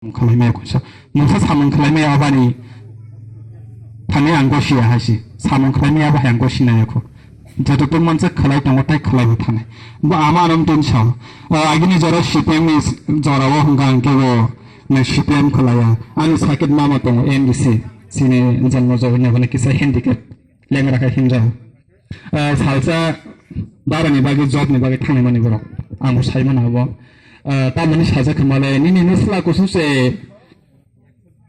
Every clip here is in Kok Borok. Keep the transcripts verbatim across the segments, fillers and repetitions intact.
Khalai maya kho sa. Nungsa samung khalai maya abani thani ang gosi ya haisi. Samung khalai maya bahai ang gosi naya kho. Joto tong mansa khalai tongo tai khalai bo thani. Bo ama aram tin sa. Agini jora C P M ni jora o hwnga ang ke bo na C P M khalai ya. Ani sakit mama tongo M D C. Sini janmo jora ne bana kisa handicap. Lengra kha hinjao. Salsa dara ni bagwi job ni bagwi thangwi mani borok. Ang bo sai mano abo. Tamoni sajak kha male nini nisla kusu se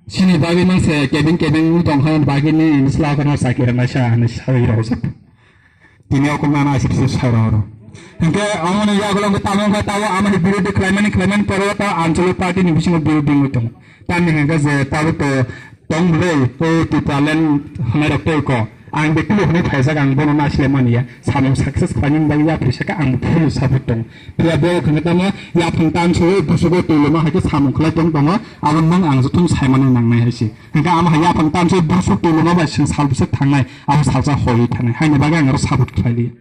sini bagwi mang se kebeng kebeng tong kha bagwi nini nisla kono sakira naisa hinwi sawi rok jak. Tini o kok nana asip sip sai rok. Hingke amoni yagulo tamong kha tabo amoni birodi khlaimani khlaimani poro ta ancholo party ni bisingo birodi wngwi tongo. Tamni hingke je tabo to tong bwlai o Tipraland hwnai rok tei ko. Ang bwkulu hwnwi phaijak ang bono naisle mani ya. Samung success khlaimani bagwi ya phaisa khe ang full support tong. Phiya bo hwnwi tamo yaphang tanso busugo twi lama hai khe samung khlai tong tongo. Abo nang ang jotono saimani nangnai hai se. Hingke amo hai yaphang tanso busuk twi lama bai sing sal bwswk thangnai. Abo salsa hoi thangnai. Haini bagwi ang aro support khlai li.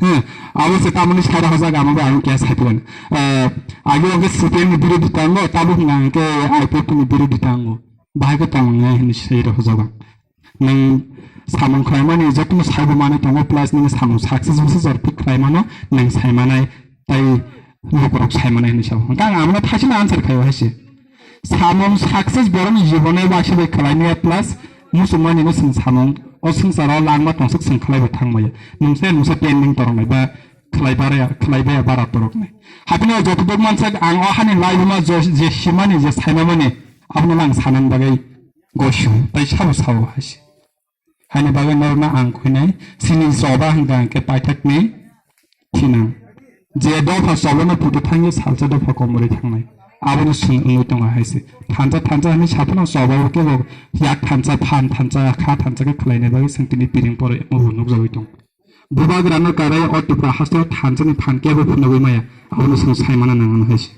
Hmm, abo se tamoni sai rok hojak amo bai ang kya sai tuan. Agi ang ke C P M ni birodi tango, tabu hwnga ang ke I P F T ni birodi tango. Bahai ko tong ngai hini sai rok hojak. Nang samung khlai mani jotono sai bo mani tongo plus nini samung success bo se jor pick khlai mano nang sai manai tai lukurok sai manai hini sao. Hingke ang amo thaisino answer khaio hai se. Samung success borokni jibone waisa bai khlai maya plus muchungmani no chwng samung o swngcharo langma tongsuk chwng khlai bai thang maya. Nungsa nungsa pending torok nai ba khlai bare khlai baya bara torok nai. Hapino joto dok mansak ang o hani laibuma je simani je saimamani abono lang sanan bagwi gosio tai sabo sao hai se. Haini bagwi norokno ang khuinai, chini choba hwnkha hwnkhe paithakni thinang. Je dopha chobano putu thangwi salsa dopha komorwi thangnai. Abono chwng wngwi tongo hai se. Thansa thansa hwnwi saphano choba o kebo yak thansa, phan thansa, kha thansa khe khlaina bagwi chwng tini piring poro emo bo nukjagwi tongo. Bubagrano karai o Tipra hasteo thansani phan kebo phunugwi maya. Abono chwng saimana nango hai se.